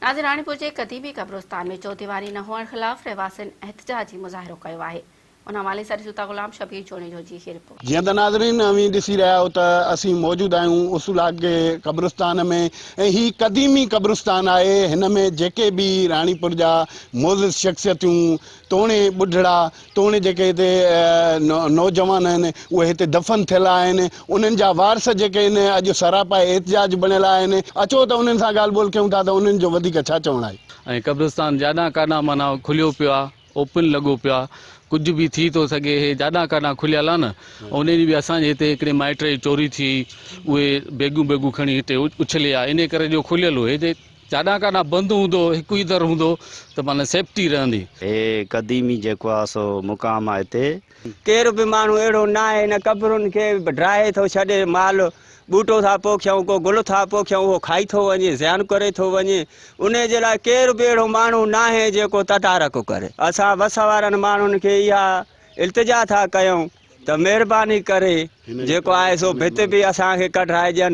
ناظر راڻيپور جي قديمي قبرستان ۾ چوديواري نه هئڻ خلاف رهواسين احتجاجي مظاهرو ڪيو آهي ان حوالي سان ڏسون ٿا غلام شبير جوڻيجو جي هي رپورٽ. جيئن ته ناظرين اوهين ڏسي رهيا آهيو ته اسين موجود آهيون اصولاگي قبرستان ۾ ۽ هي قديمي قبرستان آهي هن ۾ جيڪي به راڻيپور جا معزز شخصيتون توڻي ٻڍڙا توڻي جيڪي هتي نوجوان آهن اهي هتي دفن ٿيل آهن انهن جا وارث جيڪي آهن اڄ سراپا احتجاج بڻيل آهن اچو ته انهن سان ڳالهه ٻولهه ڪيون ٿا ته انهن جو وڌيڪ ڇا چوڻ آهي. ۽ قبرستان جاڏان ڪاڏان معنيٰ کليو پيو آ اوپن لڳو پيو آ ڪجهه به ٿي ٿو سگهي هي جاڏان ڪاڏان کليل آ نه ان ڏينهن به اسان جي هتي هڪڙي مائٽ جي چوري ٿي اهي بيگون بيگون کڻي هتي اڇلي آ انهي ڪري جو کليل هو هي جاڏان ڪاڏان بند هوندو هڪ ئي در هوندو ته معنيٰ سيفٽي رهندي. هي قديمي جيڪو آ سو مقام آ هتي. ڪير به ماڻهو اهڙو ناهي هن قبرن کي ڊاهي ٿو ڇڏي مال ٻوٽو ٿا پوکيون ڪو گل ٿا پوکيون اهو کائي ٿو وڃي زيان ڪري ٿو وڃي انهي جي لاء ڪير به اهڙو ماڻهو ناهي جيڪو تدارڪ ڪري. اسان وس وارن ماڻهن کي اها التجا ٿا ڪيون ته مهرباني ڪري جيڪو آهي سو ڀت به اسان کي ڪڍرائي ڏين.